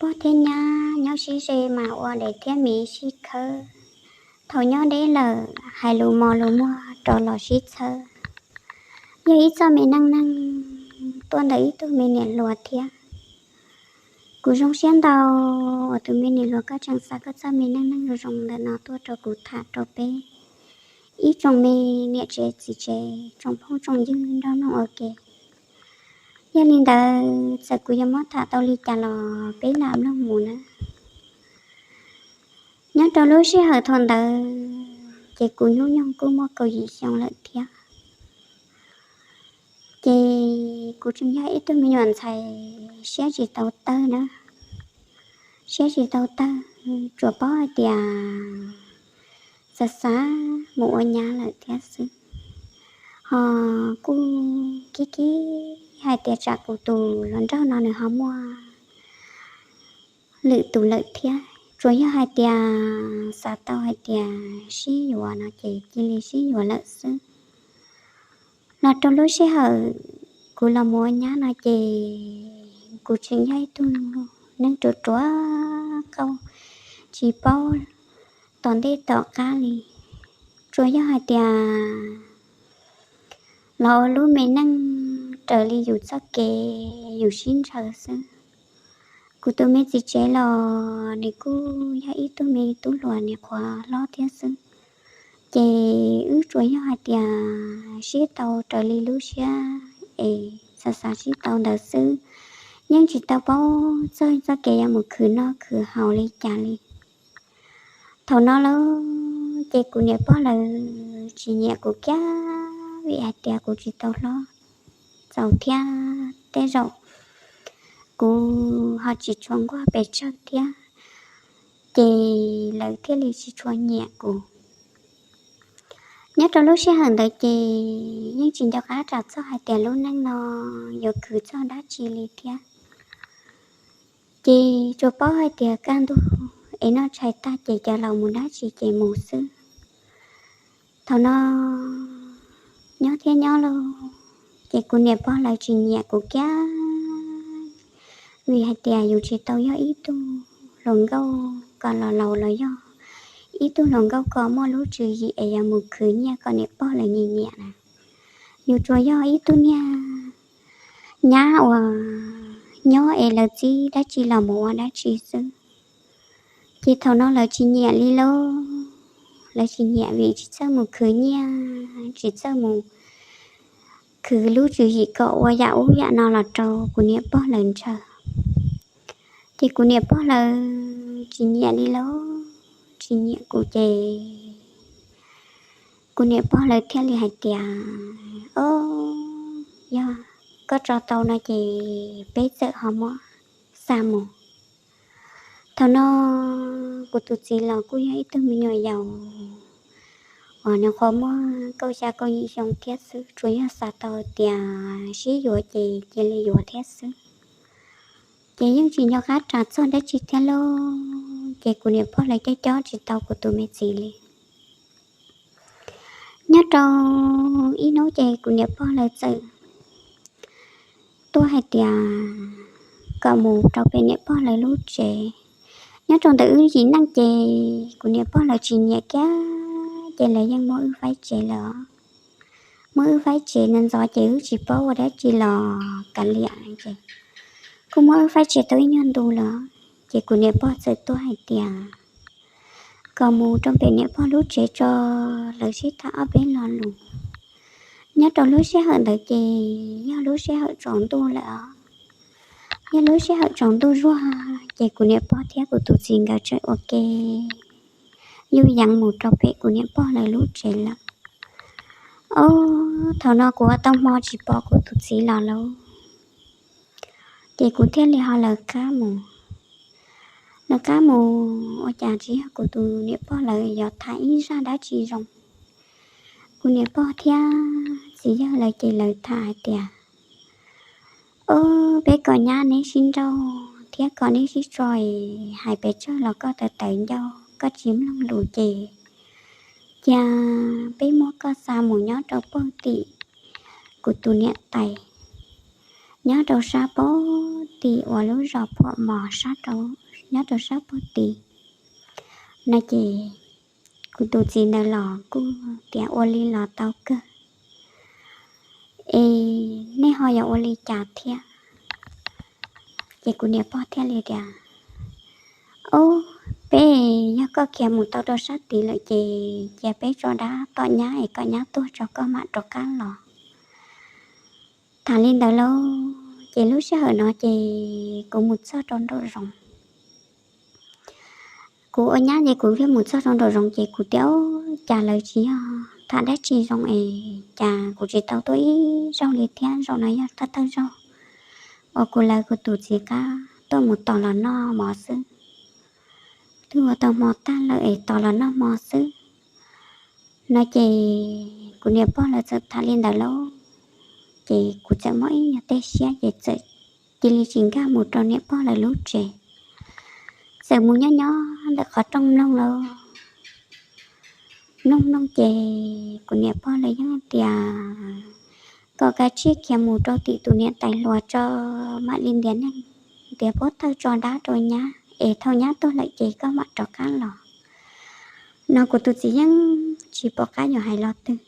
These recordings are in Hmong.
Pog thiab nyab nyob sib ze mas ua dev thiab miv sib khawb. Thaum nyob deb lawm hais lus mos lus muag rov los sib txhawb. Yog ib txoj me neej neeg tuaj ntawm ib tug me niam hluas thiab. Kuv zoo siab ntau uas tus me niam hluas koj tseem xa koj txoj me neej neeg zoo zoo ntawm no tuaj rau kuv tham rau peb ib tsoom me niam tsev txiv tsev tsoom phooj tsoom ywg nrog mloog ua ke. Yog li ntawd txawm kuv yuav muab tham tau li cas los peb lam mloog mus na. Nyob rau lub sij hawm thaum ntawd ces kuv hnub nyoog kuj muaj kaum yim xyoo lawm thiab. Ces kuv tseem yog ib tug me nyuam ntxhais siab tsis tau tawg na, siab tsis tau tawg, tsuas paub hais tias xav xav mus ua nyab lawm thiab xwb. Ho kuj kib kib hais tias tsam kuv tus hluas nraug no nws ho muaj lwm tus lawm thiab, tsuas yog hais tias xav tau hais tias sib yuav no ces cia li sib yuav lawm xwb. Los rau lub sij hawm kuv los mus ua nyab no ces kuv tseem yog ib tug neeg ruam ruam qauj tsis paub tom ntej tom qab li, tsuas yog hais tias los ua lub me neej raws li yus txoj kev yus sib ntshaw xwb. Kuv tus me txiv tsev los nws kuj yog ib tug me tub hluas nws qhuav hlob thiab xwb, ces wb tsuas yog hais tias sib tau raws li lub siab es xav xav sib tau ntawd xwb, yeej tsis tau paub txog txoj kev yuav mus khwv noj khwv haus li cas li. Thaum no lawm ces kuv niam pog lawv tsis nyiam kuv kiag vim hais tias kuv tsis tau hlob txaus thiab tej zaum kuv ho tsis tshua nquag pes tsawg thiab, ces lawv thiaj li tsis tshua nyiam kuv. Nyob rau lub sij hawm ntawd ces yeej tsis nco qab ras txog hais tias lub neej no yuav khwv txog dab tsi li thiab. Ces tsuas paub hais tias kaj ntug es noj tshais tag ces cov laus mus dab tsi ces mus xwb. Thaum no nyob thiab nyob lauj, ces kuv niam pog lawv tsis nyiam kuv kiag, vim hais tias yus tsis tau yog ib tug hluas nkauj kom los laus los yog ib tug hluas nkauj kom muaj lub tswv yim es yuav mus khwv nyiaj kom niam pog lawv nyiam nyiam na. Yus tsuas yog ib tug niag nyab uas nyob es lawv txib dab tsi los mus ua dab tsi xwb. Ces thaum no lawv tsis nyiam li lauj, lawv tsis nyiam vim tsis txawj mus khwv nyiaj, tsis txawj mus khwv lub tswv yim kom ua yam ub yam no los rau kuv niam pog lawv ntshaw. Ces kuv niam pog lawv tsis nyiam li lauj, tsis nyiam kuv ces kuv niam pog lawv thiaj li hais tias, Ob, yog koj tso tau no ces peb txawm ho muab xa mus. Thaum no kuv tus txiv los kuj yog ib tug me nyuam yaus uas nws qhuav muaj kaum xya kaum yim xyoo thiab xwb, tsuas yog xav tau tias sib yuav ces cia li yuav thiab xwb. Ces yeej tsis nco qab ras txog dab tsi thiab lauj, ces kuv niam pog lawv coj cob tsis tau kuv tus me txiv li. Nyob rau ib hnub ces kuv niam pog lawv txawm tuaj hais tias kom mus rau pem niam pog lawv lub tsev. Nyob rau ntawm wb yim neej ces kuv niam pog lawv tsis nyiam kiag, ces lawv yeej muab wb faib tsev lawm. Muab wb faib tsev ntxov ntxov ces wb tsis paub ua dab tsi los kav liam ces kuj muab wb faib tsev tau ib nyuag ntu lawm. Ces kuv niam pog txawm tuaj hais tias kom mus rau pem niam pog lub tsev tso, lawv sib tham ob peb lo lus. Nyob rau lub sij hawm ntawd ces yog lub sij hawm tsaus ntuj lawm os. Yog lub sij hawm tsaus ntuj zuag ces kuv niam pog thiab kuv tus txiv nkawd tseem ua ke yuj yeev mus rau pem kuv niam pog lawv lub tsev lawm. Ob, thaum no kuv ua tau hmo tsis pom kuv tus txiv los lauj, ces kuv thiaj li ho lawv qab mus. Lawv qab mus ua cas tsis yog kuv tus niam pog lawv yuav tham ib zaj dab tsi zoo. Kuv niam pog thiab txiv yawg lawv ces lawv tham hais tias, Ob, peb kom nyab neb sib nrauj thiab kom neb sib tso, hais pes tsawg los koj tawv tawv ncauj, koj tsis mloog lus ces cia peb muab koj xa mus nyob rau pem tim kuv tus niam tais. nyob rau sab pob tim uas lub zos Phuam Mos sab rau, nyob rau sab pob tim no ces kuv tus txiv ntawd los kuj tias ua li los tau kawg, es nej ho yuav ua li cas thiab? Ces kuv niam pog thiaj li tias, Ob, peb, yog koj khiav mus tau rau sab tid lawm ces cia peb tso dab tom nyab es kom nyab tuag tso koj mam rov qab los. Tham li ntawd lauj, ces lub sij hawm no ces kuv mus txog rau nraum zoov. Kuv ua nyab ces kuv thiaj mus txog rau nraum zoov ces kuv tias, Ob, cas lawv tsis yog tham dab tsi zoo es cas kuv tsis tau tuaj ib zaug li thiab, zaum no yog thawj thawj zaug uas kuv lawv kuv tus txiv qab tuaj mus tos los noj mov xwb. Twb ua tau hmo tag lawm es tos los noj hmo xwb. No ces kuv niam pog lawv txawm tham li ntawd lauj, ces kuv txawm muab ib nyuag tej siab ces txawm cia li tsis nkag mus rau niam pog lawv lub tsev. Txawm mus nyob nyob ntawm qhov rooj mloog lauj. Mloog mloog ces kuv niam pog lawv yeej tias kom kav tsij khiav mus rau tim tus niam tais hluas tso, mam li ntiav neeg ntiav pob thawj tso dab rau nyab es thaum nyab tuag lawm ces koj mam rov qab los. No kuv tus txiv yeej tsis pom qab yuav hais lo twg,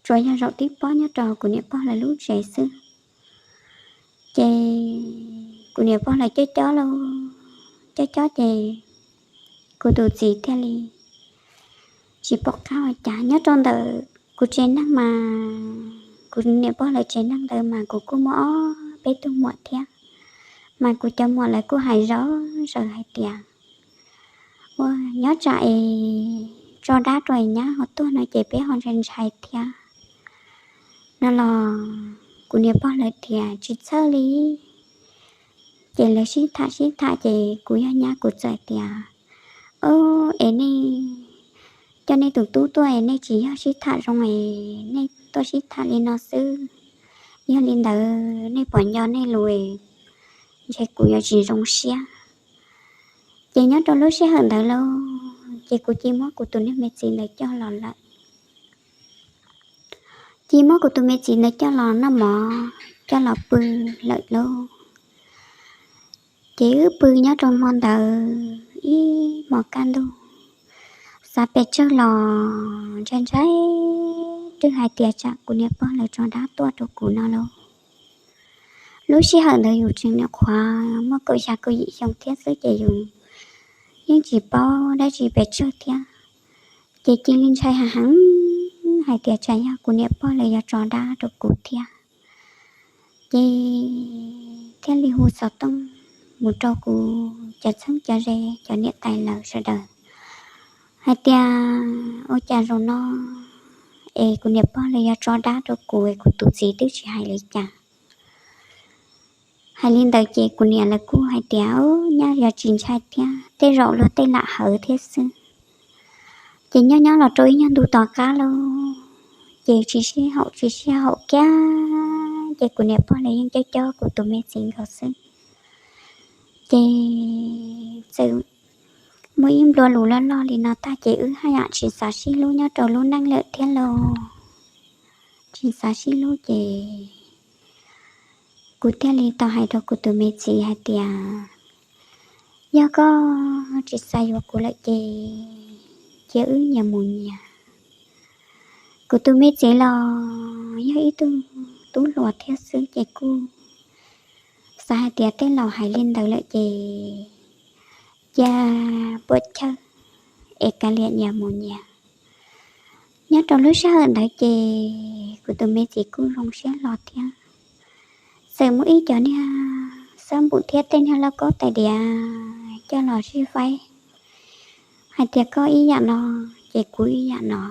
tsuas yog zaum tib pob nyob rau kuv niam pog lawv lub tsev xwb. Ces kuv niam pog lawv cob cob lauj, cob cob ces kuv tus txiv thiaj li tsis pom qab ua cas. Nyob rau ntawm kuv tsev neeg mas, kuv niam pog lawv tsev neeg ntawd mas kuv kuj muaj ob peb tug muam thiab, mas kuv cov muam lawv kuj hais zov zaws hais tias, Ua, nyob tsam es tso dab rau es nyab ho tuag no ces peb ho ntshai ntshai thiab. No los kuv niam pog lawv tias tsis txhawj li. Ces lawv sib tham sib tham ces kuv yog nyab kuv txawm tias, Ob, es nej coj nej tus tub tuaj es nej tsis yog sib tham zoo es nej tuaj sib tham li no xwb. Yog li ntawd nej puas nco nej lus es ntshe kuv yuav tsis zoo siab. Ces nyob rau lub sij hawm ntawd lauj, ces kuv cia muab kuv tus niag me txiv ntawd coj los lawm. Cia muab kuv tus me txiv ntawd coj los noj mov, coj los pw lawm lauj. Ces wb pw nyob rau hmo ntawd ib hmos kaj ntug, xav pes tsawg los ntshai ntshai, twb hais tias tsam kuv niam pog lawv tso dab tuaj rau kuv no lauj. Lub sij hawm ntawd yus tseem nyuam qhuav muaj kaum xya kaum yim xyoo thiab xwb ces yus yeej tsis paub dab tsi pes tsawg thiab. Ces cia li ntshai heev heev hais tias tsam yog kuv niam pog lawv yuav tso dab rau kuv thiab. Ces thiaj li hu xov tooj mus rau kuv cov txheeb cov ze, cov niam tais lawv sawv daws hais tias ua cas zaum no es kuv niam pog lawv yuav tso dab rau kuv es kuv tus txiv twb tsis hais li cas. Hais li ntawd ces kuv niam lawv kuj hais tias, Nyab, yog tsis ntshai thiab, tej zaum luag tej lam hawv thiab xwb. Ces nyob nyob los rau ib nyuag ntu tom qab lauj, ces tsis sib haum tsis sib haum kiag, ces kuv niam pog lawv yeej cob cob kuv tus me txiv nkaus xwb. Ces txawm muaj ib nplua lus loj loj li no tag ces wb haj yam tsis xav sib hlub nyob rau lub neej lawm thiab lauj. Tsis xav sib hlub ces kuv thiaj li tau hais rau kuv tus me txiv hais tias, Yog koj tsis xav yuav kuv lawm ces cia wb nyias mus nyias. Kuv tus me txiv los yog ib tug tub hluas thiab xwb ces kuj xav hais tias tej laus hais li ntawd lawm ces cia puam chawj es kav liam nyias mus nyias. Nyob rau lub sij hawm ntawd ces kuv tus me txiv kuj zoo siab hlo thiab, txawm muaj ib cov niag xab npum thiab tej niag lauj kaub tais diav coj los sib faib, hais tias koj ib yam no ces kuv ib yam no,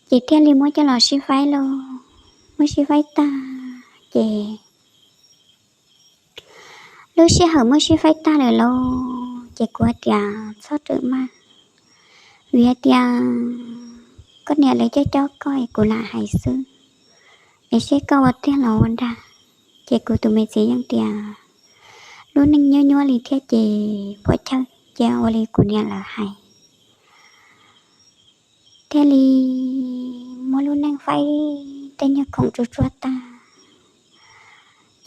ces thiaj li muab coj los sib faib lauj. Muab sib faib tag ces lub sij hawm muab sib faib tag lawm lauj ces kuv hais tias txhob rawm maj, vim hais tias koj niam lawv cob cob koj es kuv lam hais xwb, es seb koj ua tiag los ua dag. Ces kuv tus me txiv yeej tias lub neej nyuaj nyuaj li thiab ces puam chawj cia ua li kuv niam lawv hais. Thiaj li muab lub neej faib tej nyuag khoom tsuag tsuag tag,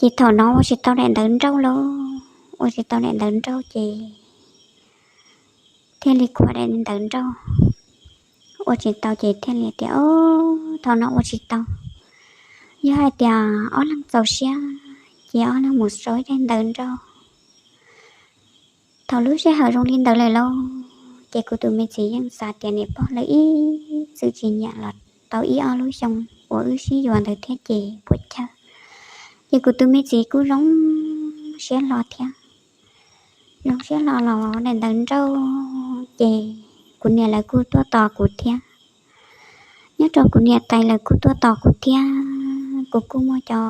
Ces thaum no ua tsis tau daim ntawv nrauj lauj, ua tsis tau daim ntawv nrauj ces thiaj li khuam daim ntawv nrauj, ua tsis tau ces thiaj li tias, Ob, thaum no ua tsis tau. Yog hais tias ob leeg txaus siab ces ob leeg mus sau ib daim ntawv nrauj. Thaum lub sij hawm zoo li ntawd lawm lauj, ces kuv tus me txiv yeej xav tias niam pog lawv ib txwm tsis nyiam los tau ib ob lub xyoo uas wb sib yuav ntawd thiab ces puas chawj. Ces kuv tus me txiv kuj zoo siab hlo thiab. Zoo siab hlo los daim ntawv nrauj ces kuv niam lawv kuj tuaj tos kuv thiab. Nyob rau kuv niam tais lawv kuj tuaj tos kuv thiab, kuv kuj muaj cov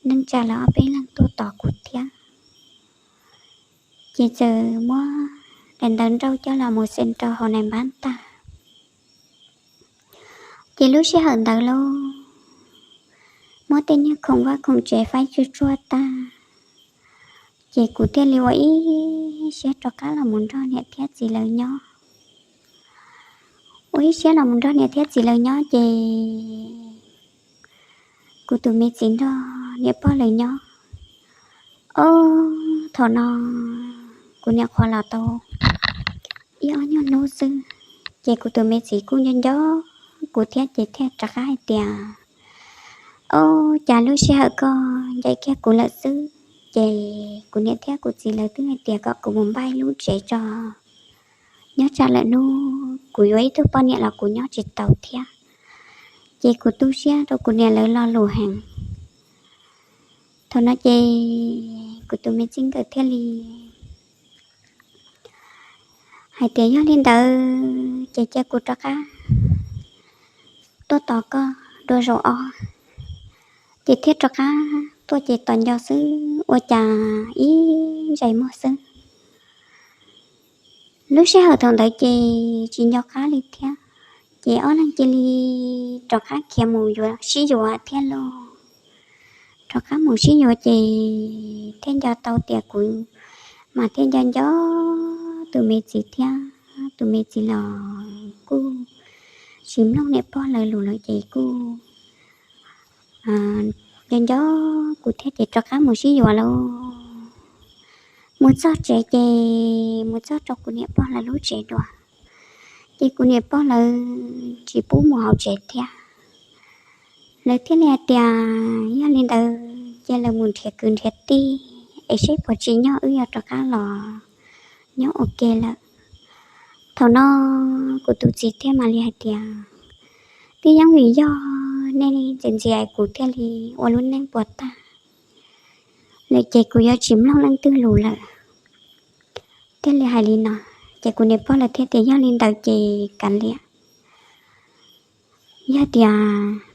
neej tsa lawv ob peb leeg tuaj tos kuv thiab. Ces txawm muab daim ntawv nrauj coj los mus xem rau hauv nais npab tag. Ces lub sij hawm ntawd lauj, muab tej niag khoom vaj khoom tsev faib tsuj tsuag tag, ces kuv thiaj li ua ib siab rov qab los mus nrog niam thiab txiv lawv nyob. Ua ib siab los mus nrog niam thiab txiv lawv nyob ces kuv tus me txiv nrog niam pog lawv nyob. Ob, thaum no kuv niam qhuav los tau ib ob nyuag hnub xwb, ces kuv tus me txiv kuj nco nco kuv thiab ces thiaj rov qab hais tias, Ob, cas lub sij hawm koj ncaim kiag kuv lawm xwb? Ces kuv niam thiab kuv txiv lawv twb hais tias kom kuv mus npaj lub tsev tso, nyob tsam lwm hnub kuv yuav ib tug poj niam los kuv nyob tsis tau thiab. Ces kuv tu siab rau kuv niam lawv lo lus heev. Thaum no ces kuv tus me txij nkawm thiaj li hais tias, Yog li ntawd ces cia kuv rov qab tuaj tos koj dua zaum ob. Ces thiaj rov qab tuaj ces tos nco xwb ua cas ib ntsais muag xwb. Lub sij hawm thaum ntawd ces tsis nco qab li thiab, ces ob leeg cia li rov qab khiav mus yuav sib yuav thiab lauj. Rov qab mus sib yuav ces thiaj nco tau tias kuv mas thiaj nco nco tus me txiv thiab, tus me txiv los kuj tsis mloog niam pog lawv lus lawm ces kuj nco nco kuv thiab ces rov qab mus sib yuav lauj. Mus txog tsev ces mus txog rau kuv niam pog lawv lub tsev dua, ces kuv niam pog lawv tsis pub mus hauv tsev thiab. Lawv thiaj li hais tias, Yog li ntawd ces lawv mus nrhiav kwv nrhiav tij es seb puas tsim nyog wb yuav rov qab los nyob ua ke lawm. Thaum no kuv tus txiv thiaj mam li hais tias, Twb yeej vim yog nej ntxias ntxias kuv thiaj li ua lub neej puas tag lawm ces kuv yuav tsis mloog leej twg lus lawm. Thiaj li hais li no, ces kuv niam pog lawv thiaj tias, Yog li ntawd ces kav liam. Yog tias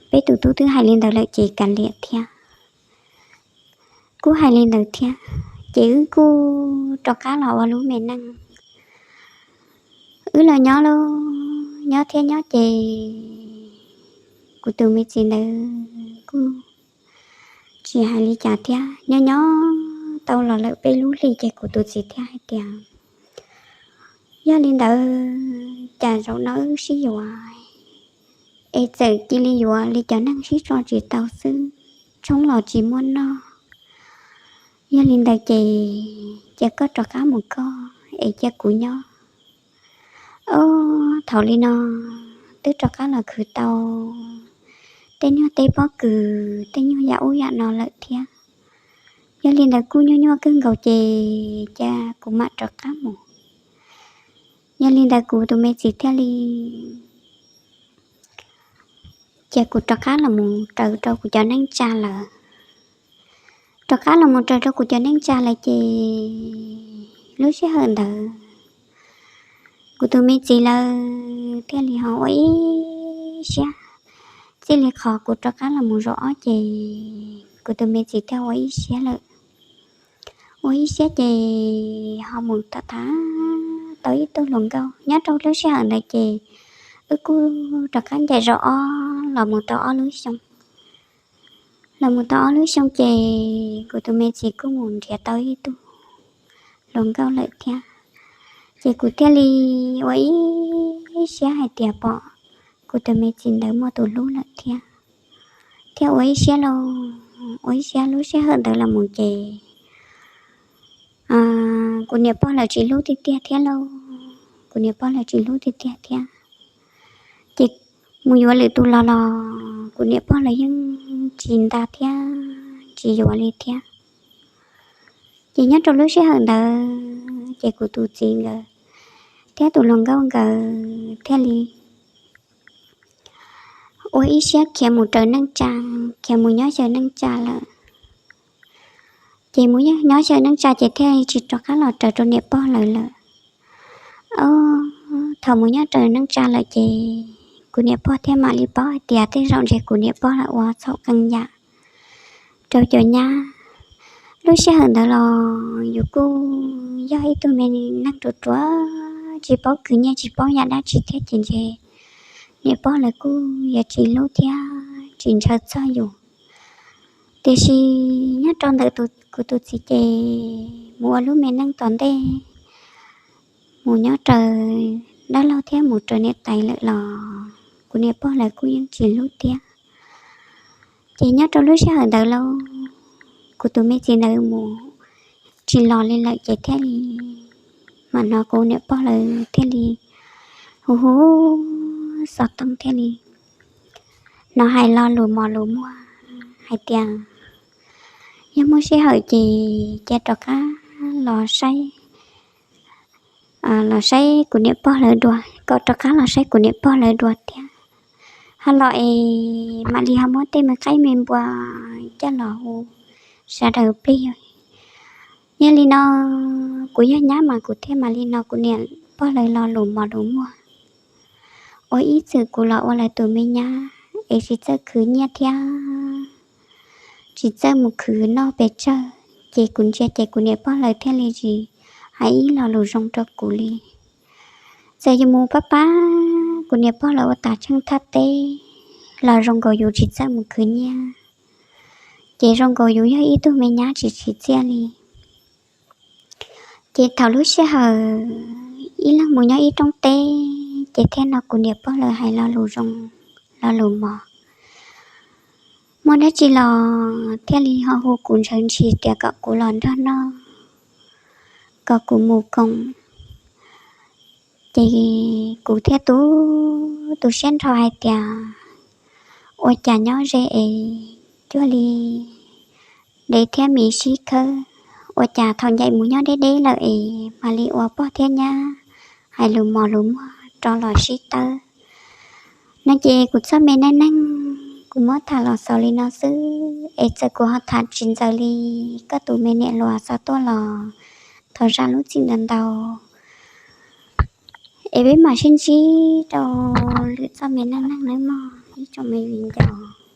peb tus tub twb hais li ntawd lawm ces kav liam thiab. Kuj hais li ntawd thiab, ces wb kuj rov qab los ua lub me neej. Wb los nyob lauj, nyob thiab nyob ces kuv tus me txiv ntawd kuj tsis hais li cas thiab. Nyob nyob tau los lawm peb lub hlis ces kuv tus txiv thiaj hais tias, Yog li ntawd cas zaum no wb sib yuav es txawm cia li yuav li cov neeg sib tso tsis tau xwb, tshoob los tsis muaj noj. Yog li ntawd ces cia koj rov qab mus koj es cia kuv nyob. Ob, thaum li no twb rov qab los khwv tau tej nyuag teb pob kws, tej nyuag yam ub yam no lawm thiab. Yog li ntawd kuj nyuaj nyuaj kawg nkaus ces cia kuv mam rov qab mus. Yog li ntawd kuv tus me txiv thiaj li cia kuv rov qab los mus raws rau kuv cov neej tsa lawm. Rov qab los mus raws rau kuv cov neej tsa lawm ces lub sij hawm ntawd kuv tus me txiv lawv thiaj li ho ua ib siab, txij li qhov kuv rov qab los mus zaum ob ces kuv tus me txiv thiaj ua ib siab lawm. Ua ib siab ces ho mus tham tham tau ib tug hluas nkauj. Nyob rau lub sij hawm ntawd ces wb kuj rov qab ncaim zaum ob los mus tau ob lub xyoo. Los mus tau ob lub xyoo ces kuv tus me txiv kuj mus nrhiav tau ib tug hluas nkauj lawm thiab. Ces kuv thiaj li ua ib siab hais tias pom kuv tus me txiv ntawd muaj tus hlub lawm thiab, thiaj ua ib siab lauj. ua ib siab lub sij hawm ntawd los mus ces kuv niam pog lawv tsis hlub tiag tiag thiab lauj. Kuv niam pog lawv tsis hlub tiag tiag thiab. Ces mus yuav lwm tus los los kuv niam pog lawv yeej tsis nta thiab tsis yuav li thiab. Ces nyob rau lub sij hawm ntawd ces kuv tus txiv nkawd thiab tus hluas nkauj nkawd thiaj li ua ib siab khiav mus raws neej tsa, khiav mus nyob xyaw neej tsa lawm. Ces mus nyob xyaw neej tsa ces thiaj tsis rov qab los raws rau niam pog lawv lawm. Thaum mus nyob raws neej tsa lawm ces kuv niam pog thiaj mam li paub hais tias tej zaum ntshe kuv niam pog lawv ua txhaum qee yam rau cov nyab. Lub sij hawm ntawd los yus kuj yog ib tug me neeg ruam ruam, tsis paub khwv nyiaj tsis paub yam dab tsi thiab ces ntshe niam pog lawv kuj yuav tsis hlub thiab tsis ntshaw txog yus. Tiam sis nyob rau ntawm kuv tus txiv ces mus ua lub me neej tom ntej, mus nyob raws dab laug thiab mus raws niam tais lawm los kuv niam pog lawv kuj yeej tsis hlub thiab. Ces nyob rau lub sij hawm ntawd lauj, kuv tus me txiv ntawd mus tsis los li lawm ces thiaj li mam hnov kuv niam pog lawv thiaj li hu hu xov tooj thiaj li hnov hais lo lus mos lus muag hais tias yog muaj sij hawm ces cia rov qab los saib, los saib kuv niam pog lawv dua, kom rov qab los saib kuv niam pog lawv dua thiab. Ho los es mam li ho muab tej me qaib me npua coj los hu sawv daws plig. Yog li no kuv yog nyab mas kuv thiaj mam li hnov kuv niam pog lawv lo lus mos lus muag. Ua ib txwm kuv los ua lawv tus me nyab es tsis txawj khwv nyiaj thiab tsis txawj mus khwv noj pes tsawg, ces kuv ntsia ces kuv niam pog lawv thiaj li tsis hais ib lo lus zoo rau kuv li. Txawm yus mus pab pab kuv niam pog lawv ua tas tsheej thaj teb los zoo nkaus yus tsis txawj mus khwv nyiaj, ces zoo nkaus yus yog ib tug me nyab tsis tsim txiaj li. Ces thaum lub sij hawm ib leeg mus nyob ib roob teb ces thiaj hnov kuv niam pog lawv hais lo lus zoo, lo lus mos. Muaj dab tsi los thiaj li ho hu kuv ntshaw ntshis tias kom kuv los nrog noj, kom kuv mus koom. Ces kuv thiaj tu, tu siab nrho hais tias ua cas nyob ze es cuag li dev thiab miv sib khawb, ua cas thaum ncaim mus nyob deb deb lawm es mam li ua pog thiab nyab hais lus mos lus muag rov los sib tawb no. Ces kuv txoj me neej neeg kuv muab tham los xaus li no xwb, es txawm kuv ho tham tsis ntxaws li, koj tus me niam hluas txhob tuaj los thov zam lub txim ntau ntau. Es peb mam sib ntsib rau lwm txoj me neej neeg nawb mog ib tsoom me viv ncaus.